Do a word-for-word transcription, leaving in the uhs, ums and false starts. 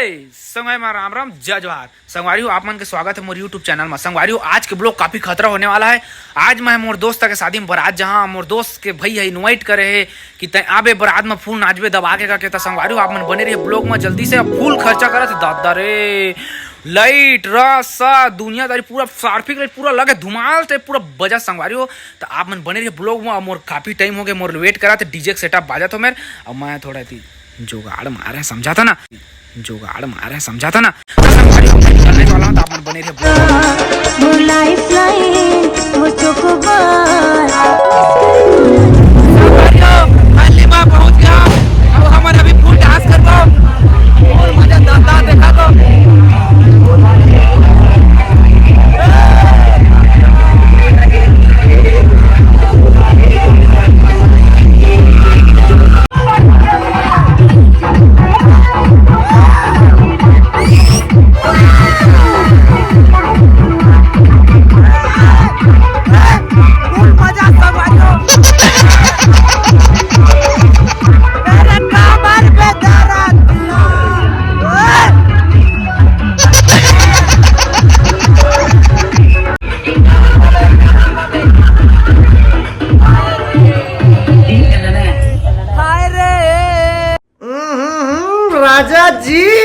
संगवारी हो, राम राम, जय जोहार। संगवारी हो, आप मन के स्वागत है मोर YouTube चैनल में। संगवारी हो, आज के ब्लॉग काफी खतरा होने वाला है। आज मैं मोर दोस्त के शादी में बारात जहाँ मोर दोस्त के भाई है इनवाइट करे है कि तै आबे बारात में फुल नाचबे दबा के का कहता। संगवारी हो, आप मन बने रहिए ब्लॉग में। जल्दी से फुल खर्चा करत है दादा रे, लाइट रसा दुनियादारी पूरा सार्फिक लाइट पूरा लगे धुमाल से पूरा बजा। संगवारी हो, तो आप मन बने रहिए ब्लॉग में। मोर काफी टाइम हो गए, मोर वेट करा थे, डीजे के सेटअप बाजा तो मेर। अब मैं थोड़ा थी जुगाड़ मारे, समझा था ना, जुगाड़ मारे, समझा था ना। तो संगवारी हो, मैं निकलने वाला हूँ, तो आप मन बने रहिए ब्लॉग में। संगवारी हो, मैं लिमा पहुंच गया। अब हमन अभी फुल डांस करबो। और मजा दादा देखा तो। हम्म, हम्म, हम्म, राजा जी।